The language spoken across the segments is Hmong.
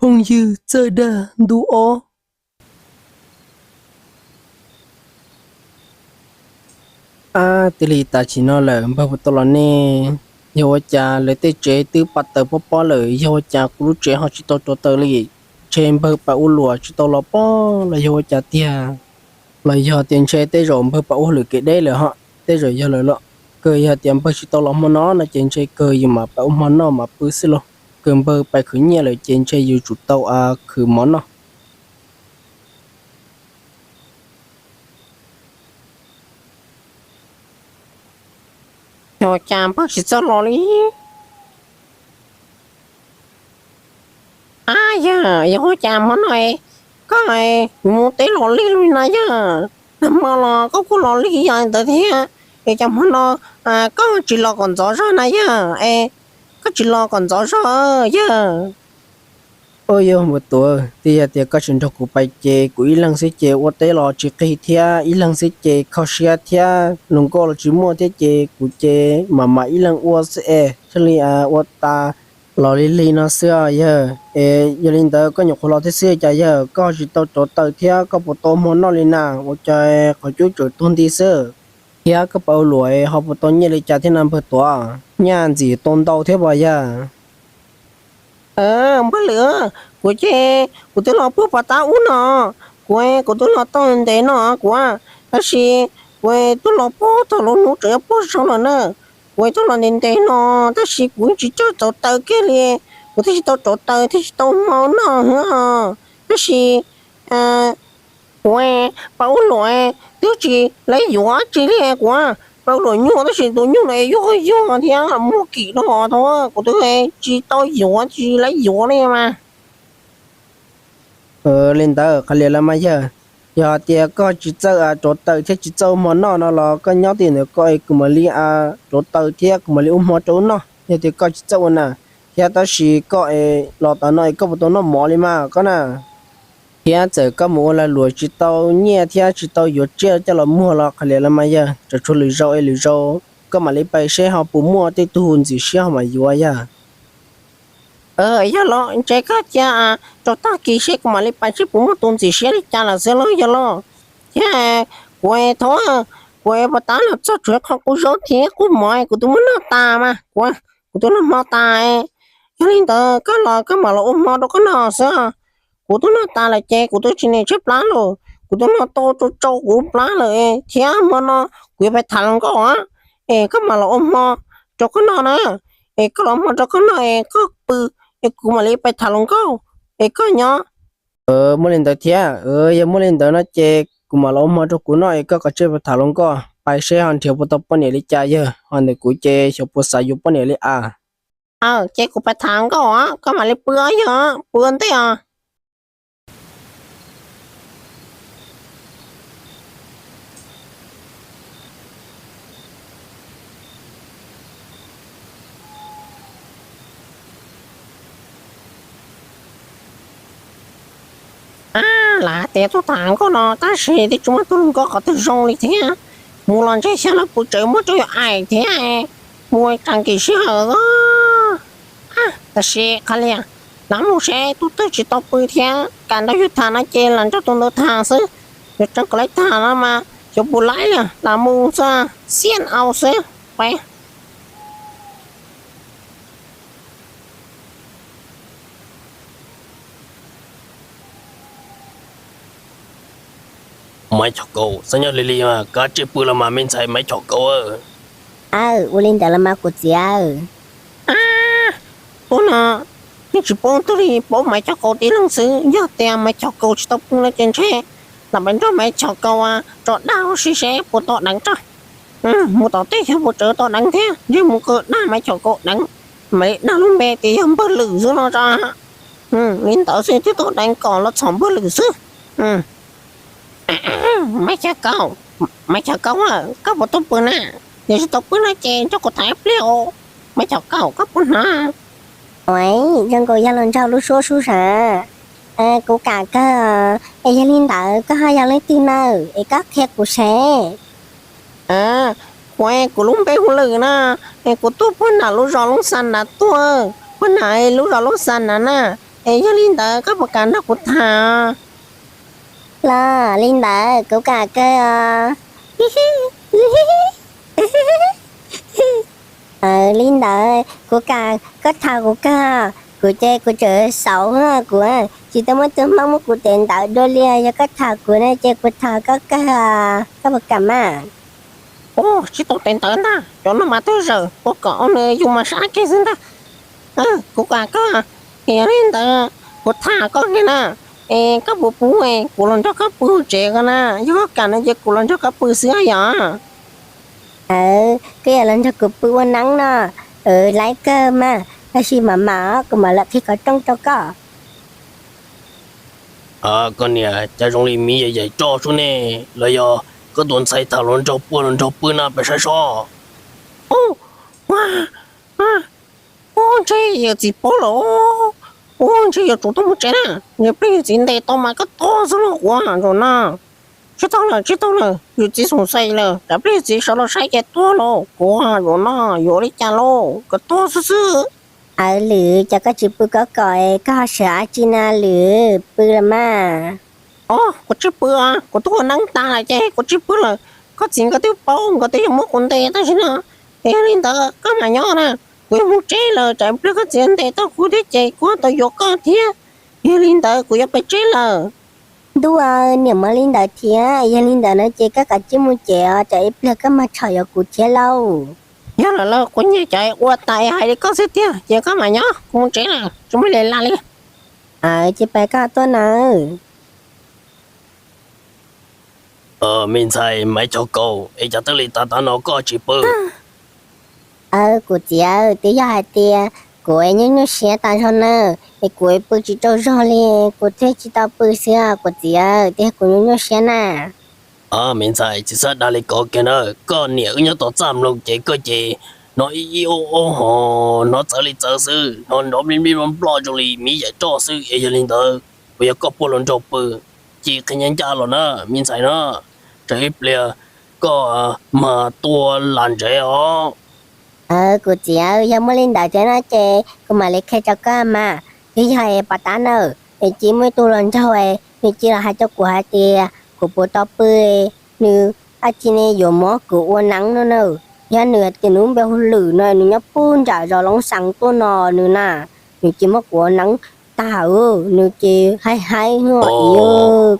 Phooj ywg txawj dag ntu ob. Ab, twb li tas sim no lawm npawg puas tau los ne? Yog ua cas lawv tej tsev twb pab taws pob pob lawm, yog ua cas kuv lub tsev ho tsis tau rauv taws li? Ntshe npawg pab ua luam tsis tau los pob los yog ua cas tiag? Los yog tias ntshe tej zaum npawg pab ua lwm kev deb lawm ho? Tej zaum yog lawm los, kawg yog tias npawg tsis tau los hmo no no ces ntshe kawg yus mam pab ua hmo noj mam pw xwb los. Kawg npawg pab khwv nyiaj lawm ces ntshe yus tsum tau khwv mov noj. Yog cas npawg tsis txawj los li? Ab yawg, yog ua cas hmo no koj mus teb los lig li na yawg? Nag hmo los koj kuj los lig yog ntawd thiab, es cas hmo no koj tsis los kom ntxov zog na yawg? Es koj tsis los kom ntxov zog yawg. Ua yog npawg Tuam, twb yog tias koj tsis nrog kuv pais ces kuv ib leeg xwb ces ua teb los tsis qig thiab, ib leeg xwb ces kho siab thiab, hluas nkauj los tsis muaj thiab ces kuv ces mam mam ib leeg ua xwb es thiaj li ua tas los lig lig no xwb os yawg. Es yog li ntawd koj nyuam qhuav los thiab xwb cas yawg koj tsis tau rauv taws thiab koj puas tau hmo noj li na? Ua cas qhov cub tseem tuag nti xwb? Thiab koj pab ua luam ho puas tau nyiaj li cas thiab na npawg Tuam? Nyiaj ntxim tau ntau thiab puas yawg? Npawg Lwm, kuv ces kuv twb los puag pas tab ub no, kuv, kuv twb los tau ntev no kuv, tab sis kuv twb los puag thaum lub hnub tseem yuav puag saud lawm na. Kuv twb los ntev ntev no, tab sis kuv tsis tau rauv taws kiag li. Kuv thiaj tsis tau rauv taws thiaj tsis tau hmo noj os. Tab sis kuv pab ua luam twb tsis laib yuav tsi li kuv, pab ua luam nyuaj tab sis tus nyuj no yuag yuag thiab muag kim no thov kuv twb tsis tau yuav tsis laib yuav li mas. Li ntawd qhov liam los mas yawg, yog hais tias koj tsis txawj rauv taws thiab tsis txawj hmo noj no los koj nyob twj ywm ntawm koj es kuv mam li rauv taws thiab kuv mam li ua hmo rau wb noj. Yog tias koj tsis txawj ua na, thiab tab sis koj es los tas no es koj puas tau noj mov li mas koj na? Thiab txawm koj mus ua lag luam tsis tau nyiaj thiab tsis tau yuav tsiaj coj los muag los qhov liam los mas yawg, tseem tshuav lwm zaus es lwm zaus koj mam li pais seb ho puas muaj tej tug ntxim siab ho mam yuav yawg. Yog los ntshe koj cia rau tag kis seb kuv mam li pais seb puas muaj tus ntxim siab li cas lawm xwb los yog los. Thiab kuv thov, kuv puas tab los txog tsuav qho qub zaub thiab qub mov kuv twb muab noj tas mas kuv, kuv twb noj hmo tas. Yog li ntawd koj los koj mam los ua hmo rau koj noj xwb. Kuv twb noj tas lawm ces kuv twb tsis niam tshaib plab lawm, kuv twb noj tau rau tsau kuv plab lawm thiab hmo no kuv yuav pais tham hluas nkauj es koj mam los ua hmo rau koj noj na. Es koj los hmo rau koj noj es koj pw, es kuv mam li pais tham hluas nkauj es koj nyob. Muaj li ntawd thiab, yog muaj li ntawd no ces kuv mam los ua hmo rau kuv noj es koj kav tsij pais tham hluas nkauj pais seb ho nrhiav puas tau poj niam li cas yawg, ho ntawm kuv ces xyov puas xav yuav poj niam li as. Ces kuv pais tham hluas nkauj os, koj mam li pw os yawg, pw ua ntej os. Lawv hais tias tuaj tham hluas nkauj no tab sis twb tsis muaj tug hluas nkauj qhov twg zoo li thiab. Mus los ntshe xyov lawv puas tseem muab rau yus aim thiab. Mus tseem kim sij hawm. Tab sis qhov liam, lam mus seb tus twg tsis tau pw thiab kam nrog yus tham no ces lam nrog tus ntawd tham xwb. Yus tseem kom lawv tham no mas xyov puas laib li, lam mus xwb, xiab au xwb. Peb Maiv Chom Kaus, xav nyob li li mas kav tsij pw los mas me ntxhais Maiv Chom Kaus. Aw, ua li ntawd los mas kuv txiv. Tuaj no, yeej tsis paub twg li, paub Maiv Chom Kaus tib leeg xwb. Yog tias Maiv Chom Kaus tsis tau pw no ces ntshe lam pais nrog Maiv Chom Kaus tso dag ua si seb puas tau deev tso. Mus tom tej xyov puas tseem tau deev thiab, ntshe mus kom dag Maiv Chom Kaus deev, mam li dag lub npe tias yog Npawg Lwm xwb no tso. Li ntawd xwb twb tau deev kom los txhom Npawg Lwm xwb. Maiv Chom Kaus, Maiv Chom Kaus, koj puas tau pw na? Yog tsis tau pw no ces nrog kuv tham ib pliag os. Maiv Chom Kaus, koj puas hnov? Ua, zoo nkaus yog luag nraug lub suab sub sab. Kuv kam kawg, es yog li ntawd koj ho yog leej twg nawb es koj qhia kuv seb. Kuv, kuv lub npe hu Lwm na, es kuv tuaj puag nram lub zos Loob Xa Nav tuaj, puag nram lub zos Loob Xa Nav na. Es yog li ntawd koj puas kam nrog kuv tham? Los li ntawd kuv kam kawg os. Li ntawd kuv kam koj tham kuv kawg. Kuv ces kuv tseem xauv, kuv tsis tau muab tus hmoob muab kuv tes ntawd dua li. Yog koj tham kuv na ces kuv tham koj kawg. Koj puas kam mas? Ua tsis tau tes ntawd ntag, cov no mas twb zawm ua kom nws yus mas sab kiag xwb ntag. Kuv kam koj, yog li ntawd kuv tham koj kiag na, es koj puas pub kuv los nrog koj pw tsev ko na? Yog koj kam no ces kuv los nrog koj pw xwb yom. Koj yuav los nrog kuv pw ua neeb no, laib kawg mas, tab sis mam mam kuv mam li qhia qhov rooj rau koj. Koj niam, cas zoo li miv yaim yaim roj sub ne? Los yog koj tus ntxhais tham hluas nraug puag hluas nraug pw no peb saib seb. Ub, ntshe yawm txiv paub lawm. Ub, ntshe yuav tsum tau mus tsev na. Yog pliag yawm txiv ntes tau mas koj tuag xwb los kuv zaum no. Tsis tau lawm, tsis tau lawm, yawm txiv xoom xaim lawm, tsam pliag yawm txiv sawv los saib ces tuag los kuv zaum no. Yuav li cas lauj, koj tuag xwb xwb. Aw Lwm, cas koj tsis pw koj kom, koj ho sawv dab tsi na Lwm, pw los mas. Os, kuv tsis pw, kuv twb ua neeb tag lawm ces kuv tsis pw lawm. Koj txiv nkawd twb paub, nkawd twb yuav muab kuv ntes tam sim no. Es yog li ntawd koj mam nyob na, kuv yuav mus tsev lawm, tsam pliag koj txiv ntes tau kuv thiab ces kuv tau yuav koj thiab. Yog li ntawd kuv yuav pem tsev lawm. Ntuj, niam muab li ntawd thiab, yog li ntawd no ces koj kav tsij mus tsev os, tsam ib pliag koj mag tsham yuav kuv thiab lauj. Yog lawm lauj, kuv nyiam cov ua tas es hais li koj xwb tiag, ces koj mam nyob, kuv mus tsev lawm, tsis muaj li laj li. Ces pab koj tuaj nawb. Me ntxhais Maiv Chov Kaus, es cas twb li tav tav no koj tsis pw? Aw kuv txiv, twb yog hais tias kuv nyuaj nyuaj siab tas zog na, es kuv pw tsis tau zog li, kuv thiaj tsis tau pw xwb kuv txiv, twb yog kuv nyuaj nyuaj siab na. Me ntxhais, tsis txhob dag li ko kiag na, koj niam wb nyob tom txaj mloog ces koj ces hnov ib ib ob ob ho hnov txawv li txawv xwb, hnov nrov nplij nplij nploj nploj zoo li miv yaim roj xwb es yog li ntawd, uas yog koj puag hluas nraug pw, cia qhia ncaj ncaj los na me ntxhais na, tsam ib pliag koj mas tua lam ntsev os. Kuv txiv, yog muaj li ntawd thiab no ces kuv mam li qhia rau koj mas, twb yog es pom tab na, es cia muaj ib tug hluas nraug es nws cia los hais rau kuv hais tias kuv puas tau pw, nws ab tsi ne yuav muab kuv ua neeb no na. Yog nws hais tias nws lub npe hu Lwm no, nws nyob puag nram zos Loob Xeev tuaj no nws na, nws cia muab kuv ua neeb tag, nws ces haib haib,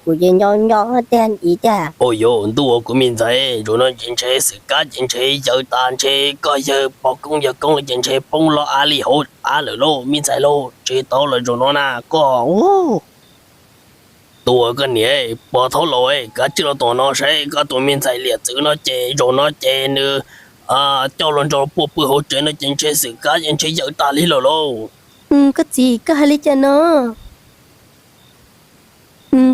kuv ces nco nco tiag ib tiag. Ua yuav ntuj ua kuv me ntxhais, zaum no ces ntshe xwm kab ces ntshe yawm tas, ntshe koj yawg pog koob yawg koob li ces ntshe poob los av li hauv av lawm lauj me ntxhais lauj, tsis tau lawm zaum no na koj. Tus uas koj niam pog thaub laus, kav tsij los tom no saib koj tus me ntxhais liam txwv no ces zaum no ces nws coj hluas nraug puag pw hauv tsev no ces ntshe xwm kab ces ntshe yawm tas li lawm lauj. Koj txiv, koj hais li cas no?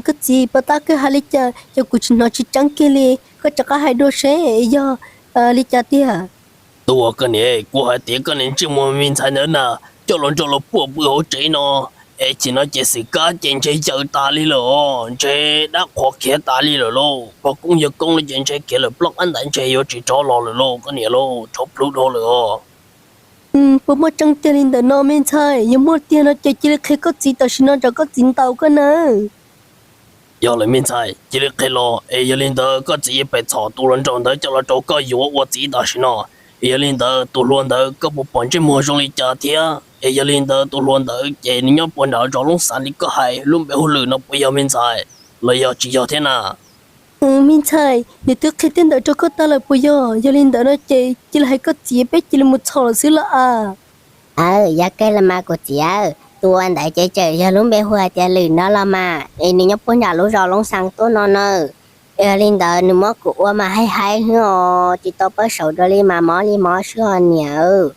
Koj txiv, pov tab koj hais li cas, ces kuv tsis hnov tsis tseeb kiag li, koj rov qab hais dua seb yog li cas tiag. Tus uas koj niam, kuv hais tias koj niam ntsej muag me ntxhais ntawd na, coj hluas nraug los puag pw hauv tsev no, es chim no ces xwm kab ces ntshe yawm tas li lawm os, ntshe dab qhuas khiav tas li lawm lauj, pog koob yawg koob li ces ntshe khiav lawm plaub qab ntaiv ntshe yuav tsis rov los lawm lauj koj niam lauj, rov plhws dhau lawm os. Puas muaj tseeb tiag li ntawm no me ntxhais? Yog muaj tiag no ces cia li qhia koj txiv tam sim no rau koj txiv ntaus koj nawb. Yog lawm me ntxhais, cia li qhia los, es yog li ntawd koj txiv yuav pem txhom tus hluas nraug ntawd coj los rau koj yuav ua txiv tam sim no. Es yog li ntawd tus hluas ntawd koj puas pom ntsej muag zoo li cas thiab? Es yog li ntawd tus hluas ntawd ces nws nyob puag nram zos Loob Xas li koj hais, lub npe hu Lwm no puas yog me ntxhais, los yog tsis yog thiab na? Me ntxhais, nws twb qhia tej ntawd rau koj tag lawm puas yog? Yog li ntawd no ces cia li hais koj txiv peb cia li mus txhom lawm xwb los as. Aw, yog kawg los mas kuv txiv, tus ua ntawd ces tseem yog lub npe hu hais tias Lwm no los mas, es nws nyob puag nram lub zos Loob Xas tuaj no na. Es yog li ntawd nws muab kuv ua mas haib haib os, tsis tau pawb saum dua li mas mob li mob xwb os niam.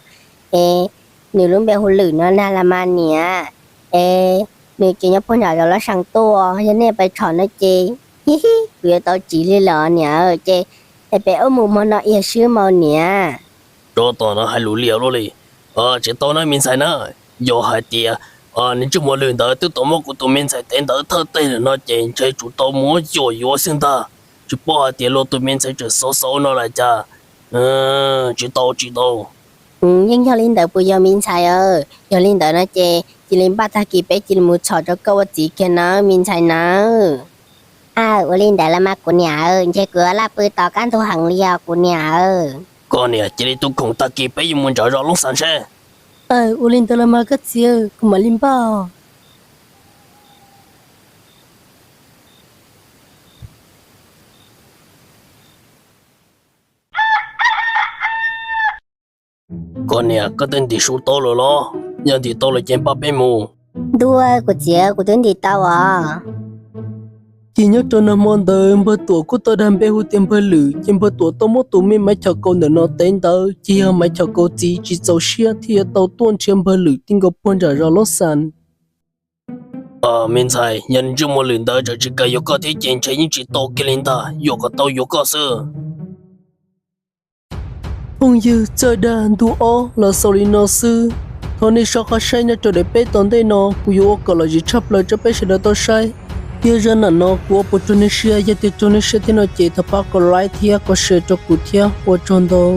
Es nws lub npe hu Lwm no na los mas niam. Es nws ces nyob puag nram zos Loob Xas tuaj, yog nej pais txhom no ces kuv yuav tau txiv li lawm niam. Ces peb ua mus hmo no ib xwb mas niam. Tsov tom no hais lus liam luaj li. Tsis tau na me ntxhais na, yog hais tias nws ntsej muag Lwm ntawd twb tau muab kuv tus me ntxhais tev ntawd thawj teg lawm no ces ntshe tsum tau muab cuam yuav xwb ntag. Tsis paub hais tias luag tus me ntxhais tseem xauv xauv no lawm cas. Tsis tau, tsis tau. Yeej yog li ntawd puas yog me ntxhais? Yog li ntawd no ces cia li npaj tag kis peb cia li mus txhom rau koj ua txiv kiag nawb me ntxhais nawb. Aw, ua li ntawd los mas kuv niam, ntshe kuv yuav laj pw tos kaj ntug heev li os kuv niam. Koj niam, cia li tu khoom tag kis peb yuav mus nram zos Loob Xas seb. Aw, ua li ntawd los mas koj txiv, kuv mam li npaj. Koj niam, koj twb ntim su tau lawm los? Yog ntim tau lawm ces npaj peb mus. Ntuj, kuv txiv, kuv twb ntim tau os. Ces nyob rau nag hmo ntawd Npawg Tuam kuj tau dag npe hu tias Npawg Lwm, ces Npawg Tuam tau muab tus me Maiv Chom Kaus ntawm no tev ntawd, ces yog Maiv Chom Kaus txiv tsis txaus siab thiaj yuav tau tuaj nrhiav Npawg Lwm ti nkaus puag nram zos Loob Xas. Me ntxhais, yog nws ntsej muag lwm ntawd tseem tsis kam yuav koj thiab ces ntshe yeej tsis tau kiag li ntag, yuam kom tau yuav koj xwb. Phooj ywg, txawj dag ntu ob los xaus li no xwb. Thov nej so qhov saib nyob rau daim peb tom ntej no, kuv yuav ua kom lom zem tshaj plaws rau peb sawv daws tau saib. Yog zaj nam no kuv ua puas raug nej siab, yog tias raug nej siab thiab no ces thov pab kom like thiab kom share rau kuv thiab, ua tsaug ntau.